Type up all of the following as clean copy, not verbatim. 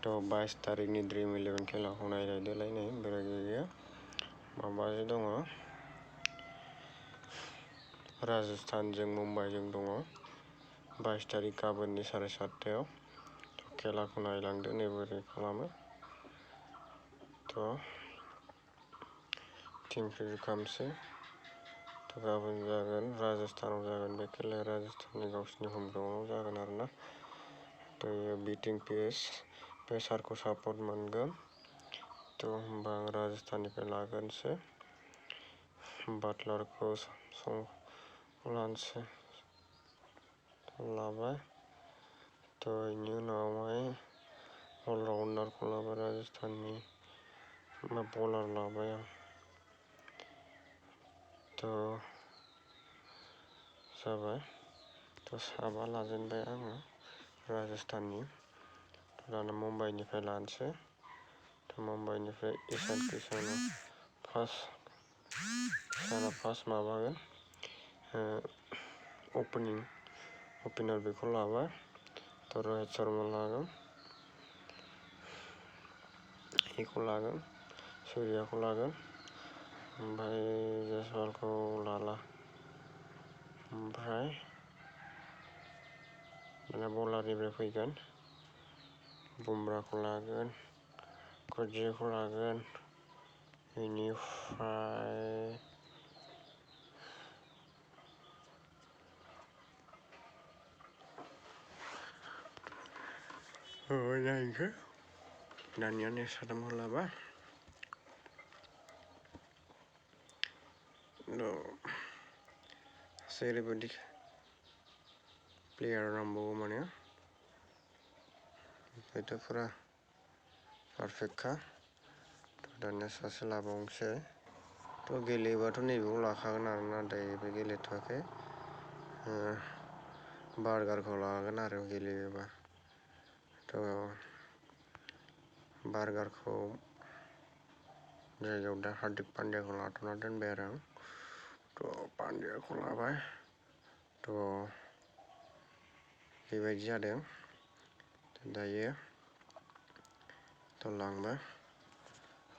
तो 22 तारिखनि ड्रीम 11 खेलाखौ नायलायदोलाय नै बेराय गैया माबाजों दङ राजस्थानजों मुम्बाइजों दङ 22 तारिख गाबोननि 7:30 खेलाखौ नायलांदो नै बोरै खालामो थ' टीम प्रिभिउ खालामसै थ' गाबोन जागोन राजस्थानाव जागोन बे खेलाया राजस्थाननि गावसिनि हम ग्राउन्डआव जागोन आरोना थ' बिटिं पेसारखौ सापर्ट मोनगोन थ' होमबा आं राजस्थाननिफ्राय लागोनसै बाटलारखौ लानोसै लाबाय थ' बेनि उनावहाय अलराउन्डारखौ लाबाय राजस्थाननि बलार लाबाय आं थ' जाबाय थ' साबा लाजेनबाय आङो राजस्थाननि दाना मुम्बाइनिफ्राय लानोसै थ' मुम्बाइनिफ्राय ईशान किशना फार्स्ट माबागोन ओपनिंर बेखौ लाबाय थ' रहित शर्मा लागोन बेखौ लागोन सूर्याखौ लागोन ओमफ्राय जायसवालखौ लाला ओमफ्राय दाना बलारनिफ्राय फैगोन बुमराखौ लागोन क'जिखौ लागोन बेनिफ्राय नायनोसै दानिया नेक्स्ट आदामखौ लाबाय ओरैबायदि प्लेयार नांबावगौ माने बेथ' फुरा पारफेक्टखा दानिया सासे लाबावनोसै थ' गेलेयोबाथ' नैबेखौ लाखागोन आरोना दायो गेलेथ'वाखै बार्गारखौ लागोन आरो गेलेयोबा थ' बार्गारखौ जायगायाव दा हार्दिक पान्ड्याखौ लाथ'ना दोनबाय आरो आं थ' पान्ड्याखौ लाबाय थ' बेबायदि जादों दायो थ'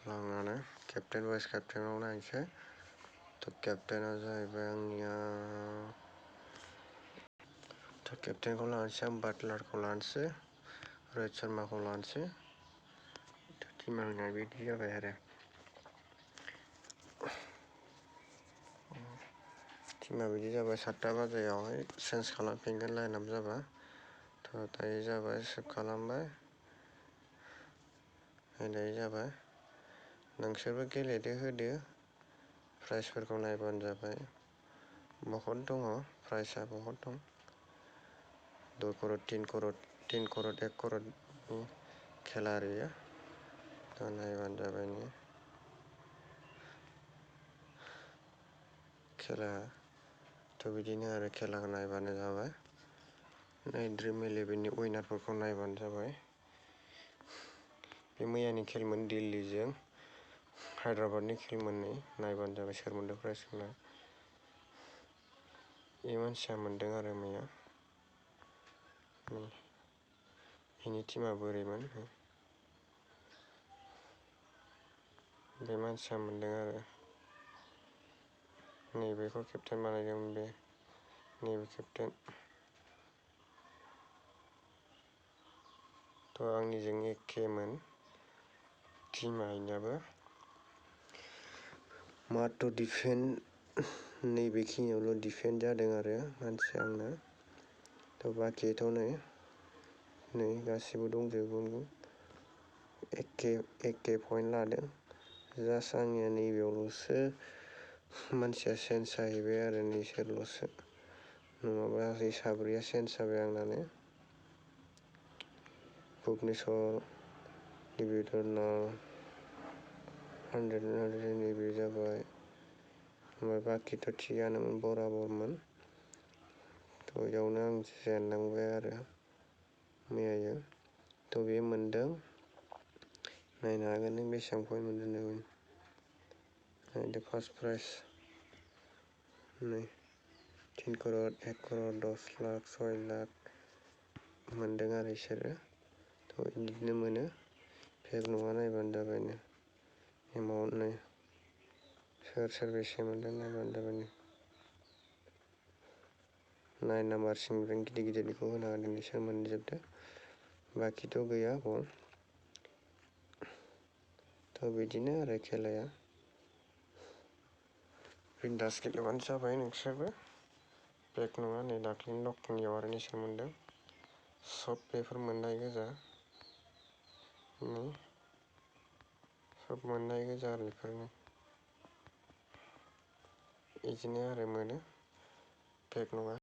लांनानै केप्टेन भाइस केप्टेनाव नायनोसै थ' केप्टेना जाहैबाय आंनिया थ' केप्टेनखौ लानोसै आं बाटलारखौ लानोसै रहित शर्माखौ लानोसै टीमा आंना बिदि जाबाय आरो टीमा बिदि जाबाय 7टा बाजियावहाय चेन्ज खालामफिनगोन लाइनआप जाबा थ' दायो जाबाय सेभ खालामबाय दायो जाबाय नोंसोरबो गेलेदो होदो प्राइजफोरखौ नायबानो जाबाय बहुद दङ प्राइजआ बहुद दं 2 करोड़ 3 करोड़ 1 करोड़नि खेला आरो थ' नायबानो जाबाय नो खेला थ' बिदिनो आरो खेलाखौ नायबानो जाबाय नै ड्रीम 11नि उइनारफोरखौ नायबानो जाबाय बे मैयानि खेलमोन दिल्लीजों हायद्राबादनि खेलमोन नायबानो जाबाय सोर मोनदों प्राइजखौलाय बे मानसिया मोनदों आरो मैया बेनि टीमा बोरैमोन बे मानसिया मोनदों आरो नैबेखौ केप्टेन बानायदोंमोन बे नैबे केप्टेन थ' आंनिजों एखेमोन टीमा इनाबो मात्र डिफेन्ड नैबेखिनियावल' डिफेन्ड जादों आरो मानसिया आंना थ' बाखिथ' नै गासिबो दंजोबो एखे पइन्ट लादों जास्ट आंनिया नैबेयावल'सो मानसिया चेन्ज जाहैबाय आरो नैसोरल'सो नङाबा गासै साब्रैया चेन्ज जाबाय आंनानो भुबनेश्वर डिभिजनाल 100 नैबे जाबाय ओमफ्राय बाखिथ' थिगानोमोन बराबरमोन थ' बेयावनो आं जेननांबाय आरो मैयायो थ' बे मोनदों नायनो हागोन नों बेसेबां पइन्ट मोनदों नायदो फार्स्ट प्राइज नै 3 करोड़ 1 करोड़ 10 लाख 6 लाख मोनदों आरो बिसोरो थ' बिदिनो मोनो। फेक नङा नायबानो जाबायनो। एमाउन्ट नै सोर बेसे मोनदों नायबानो जाबायनो। 9 नाम्बार सिंजों गिदिर गिदिरनिखौ होना होदों सोर मोनजोबदो। बाखिथ' गैया बिदिनो आरो खेलाया। बिन्दास गेलेबानो जाबाय नोंसोरबो। फेक नङा नै दाख्लैनि लकडाउननियाव आरो निसा मोनदों। सब बेफोर मोननाय गोजा। सब मोननाय गोजा आरो बेफोरनो। बिदिनो आरो मोनो फेक नङा।